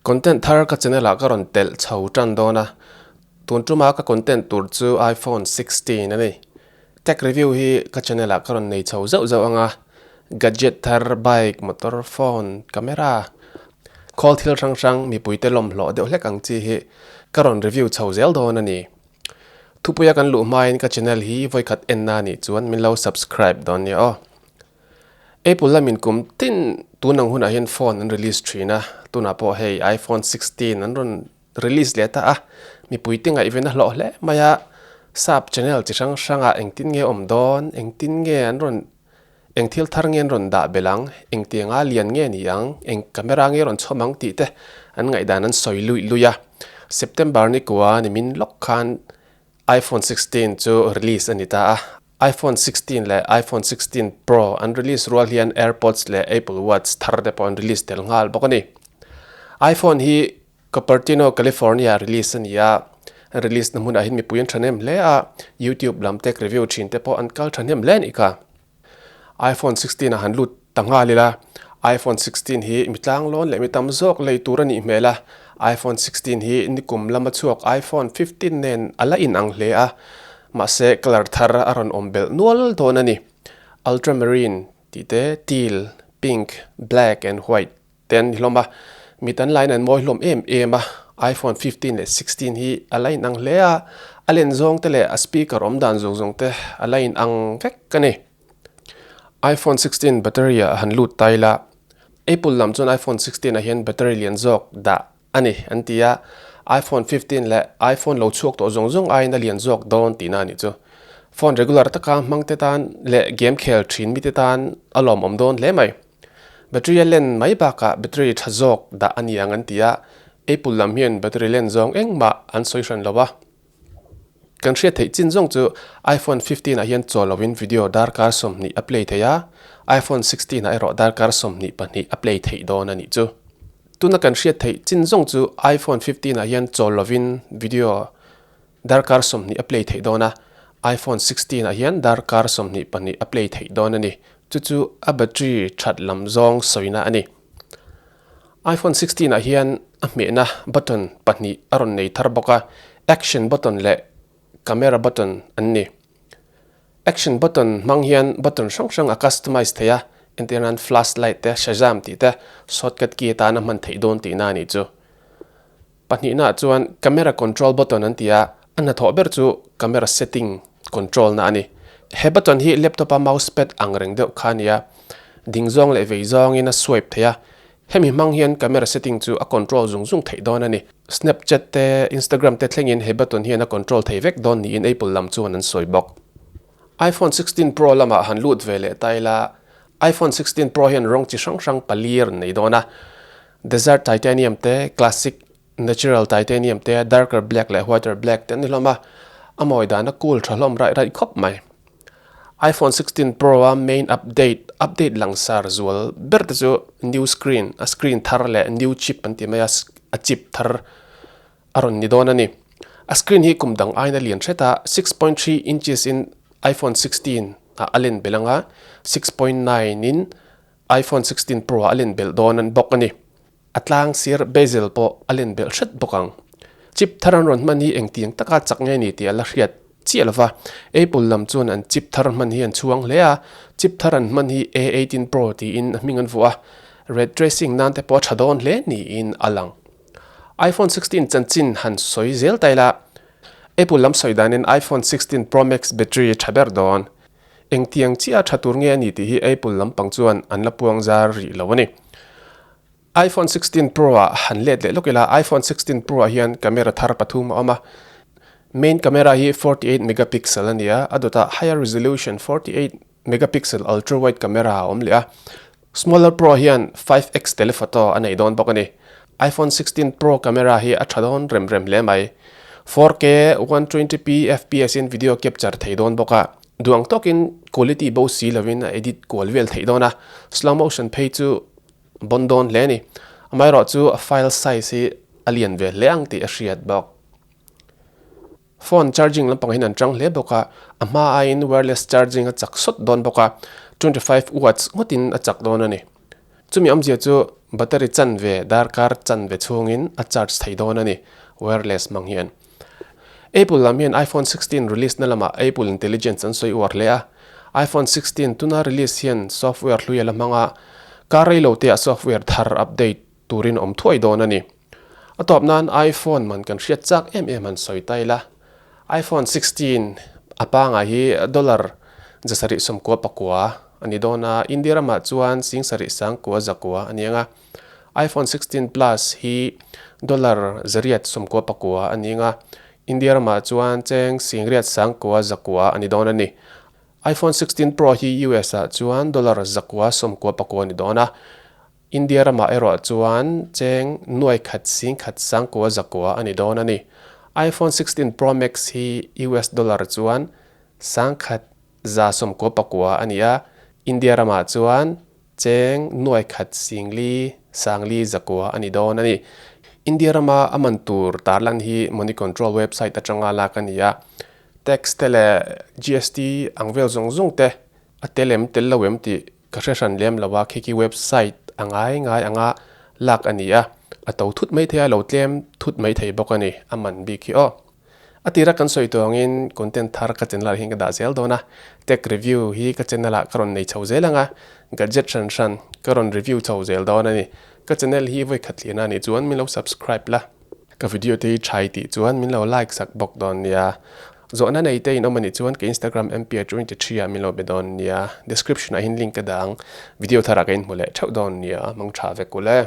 Content thar ka channel ah ka rawn telh chho tan dawn a, tun tuma ka content tur chu iPhone 16 a ni. Tech review hi ka channel ah ka rawn nei chho zauh zauh ang a, gadget thar, bike, motor, phone, camera, khawl thil hrang hrang mipuite lawmhlawh deuh hlek ang chi hi ka rawn review chho zel dawn a ni. Thupuia kan luh hmain ka channel hi vawikhat enna nih chuan min lo subscribe dawn nia aw. Apple lamin kum tin tun ang hunah hian phone an release thin a, tunah pawh hei iPhone 16 an rawn release leh ta a, mipui te ngaihven a hlawh hle mai a, sap channel chi hrang hrangah engtin nge awm dawn, engtin nge an rawn eng thil thar nge an rawn dah belh ang, engtianga lian nge ni ang, eng camera nge rawn chhawm ang tih te an ngaihdan an sawi luih luih a. September ni kua nimin lawk khan iPhone 16 chu release a ni ta a, iPhone 16 leh iPhone 16 Pro an release rual hian AirPods leh Apple Watch thar te pawh an release tel nghal bawk a ni. iPhone hi Cupertino, California release a ni a, an release na hmunah hian mipui an thahnem hle a, YouTube lam tech review thin te pawh an kal thahnem hle a nih kha. iPhone 16 a han lut ta nghal ila, iPhone 16 hi mi tlanglawn leh mi tam zawk lei tur a nih hmel a, iPhone 16 hi nikum lama chhuak iPhone 15 nen a la inang hle a, mahse colour thar a rawn awm belh nual dawn a ni. Ultramarine tih te, teal, pink, black and white te an ni hlawm a, mi tan laiin an mawi hlawm em em a, iPhone 15 leh 16 hi a la inang hle a, a len zawng te leh a speaker awm dan zawng zawng te a la inang vek a ni. iPhone 16 battery ah han lut ta ila, Apple lam chuan iPhone 16 ah hian battery lian zawk dah a ni an ti a, iPhone 15 leh iPhone lo chhuak tawh zawng zawng aiin a lian zawk dawn tihna a nih chu. Phone regular taka hmang te tan leh game khel thin mite tan a lawmawm dawn hle mai. Battery a len mai bakah battery tha zawk dah a ni ang an ti a, Apple lam hian battery len zawng engmah an sawi hran lo a. Kan hriat theih chin zawng chu iPhone 15 ah hian chaw lovin video darkar 20 a play thei a, iPhone 16 ah erawh darkar 22 a play theih dawn a nih chu. Tuna kan hriat theih chin zawng chu iPhone 15 ah hian chaw lovin video darkar 20 a play theih dawn a, iPhone 16 ah hian darkar 22 a play theih dawn a ni. Chu chu a battery that lam zawng sawina a ni. iPhone 16 ah hian a hmehna button pahnih a rawn nei thar bawk a, action button leh camera button an ni. Action button hmang hian button hrang hrang a customize thei a, entir nan flashlight te, Shazam tih te, shortcut key atana hman theih dawn tihna a nih chu. Pahnihna ah chuan camera control button an ti a, a hnathawh ber chu camera setting control na a ni. He button hi laptop a mouse pad ang reng deuh kha a ni a, ding zawng leh vei zawngin a swipe thei a, hemi hmang hian camera setting chu a control zung zung theih dawn a ni. Snapchat te, Instagram te thlengin he button hian a control thei vek dawn niin Apple lam chuan an sawi bawk. iPhone 16 Pro lamah han lut ve leh ta ila, iPhone 16 Pro hian rawng chi hrang hrang pali a rawn nei dawn a, Desert Titanium te, Classic Natural Titanium te, Darker Black leh Whiter Black te an ni hlawm a, a mawi dan a cool tha hlawm raih raih khawp mai. iPhone 16 Pro a main update, update langsar zual ber te chu new screen, a screen thar leh new chip an ti mai a, a chip thar a rawn ni dawn a ni. A screen hi kum dang aiin a lian hret a, 6.3 inches in iPhone 16 ah a len belh ang a, 6.9 in iPhone 16 Pro ah a len belh dawn an bawk a ni. A tlang sir bezel pawh a len belh hret bawk ang. Chip thar an rawn hman hi engtiang taka chak nge ni tih a la hriat chiah lo va. Apple lam chuan an chip thar hman hi an chhuang hle a, chip thar an hman hi A18 Pro tiin a hming an vuah a, ray tracing nan te pawh a tha dawn hle niin a lang. iPhone 16 chanchin han sawi zel ta ila, Apple lam sawi danin iPhone 16 Pro Max battery tha ber dawn. Engtiang chiah a tha tur nge a ni tih hi Apple lampang chuan an la puang zar rih lo a ni. iPhone 16 Pro ah han let leh lawk ila, iPhone 16 Pro ah hian camera thar pathum a awm a. Main camera hi 48 megapixel a ni a, a dawtah higher resolution 48 megapixel ultra wide camera a awm leh a. Smaller Pro hian 5x telephoto a nei dawn bawk a ni. iPhone 16 Pro camera hi a tha dawn rem rem hle mai. 4K 120p fps in video capture thei dawn bawk a, duang tawkin quality bo si lovin a edit kual vel theih dawn a, slow motion phei chu bon dawn hle a ni. Amaherawhchu a file size hi a lian ve hle ang tih a hriat bawk. Phone charging lampang hian an chang hle bawk a, a hma aiin wireless charging a chak sawt dawn bawk a, 25 watts ngawtin a chak dawn a ni. Chumi awmzia chu Battery chanve darkar chanve chhungin a charge thei dawn a ni, wireless hmang hian. Apple lam hian iPhone 16 release na lamah Apple Intelligence an sawi uar hle a. iPhone 16 tuna release hian software hlui a la hmang a, kar rei lo te ah software thar update turin awm thuai dawn a ni. A tawp nan iPhone man kan hriat chak em em han sawi ta ila. iPhone 16 a pangai hi dollar 799 a ni dawn a, India ramah chuan 79,900 a ni ang a. iPhone 16 Plus hi dollar 899 a ni ang a, India ramah chuan cheng 9,900 a ni dawn a ni. iPhone 16 Pro hi US ah chuan dollar 999 a ni dawn a, India ramah erawh chuan cheng nuai khat sing khat sangkua zakua a ni dawn a ni. iPhone 16 Pro Max hi US dollar chuan 1999 a ni a, India ramah chuan cheng nuai khat sing li sang li zakua a ni dawn a ni. India rama a man tur tarlan hi Money Control website atanga lak a ni a, tax te leh GST ang vel zawng zawng te a tel em tel lo em tih Ka hre hran lem lo a, khi khi website a ngai ngai anga lak a ni a, a to thut mai thei a, lo tlem thut mai thei bawk a ni, a man bik hi aw. A tira kan sawi tawh angin content thar ka channel ah hian ka dah zel dawn a, tech review hi ka channel ah ka rawn nei chho zel ang a, gadget hran hran ka rawn review chho zel dawn a ni. Ka channel hi vawi khat thlirna a nih chuan min lo subscribe la. Ka video te hi tha i tih chuan min lo like sak bawk dawn nia. Zawhna nei te in awm a nih chuan ka Instagram mph23 ah min lo be dawn nia. Description ah hian link ka dah ang. Video tharah ka inhmu leh theuh dawn nia. Mang tha vek u le.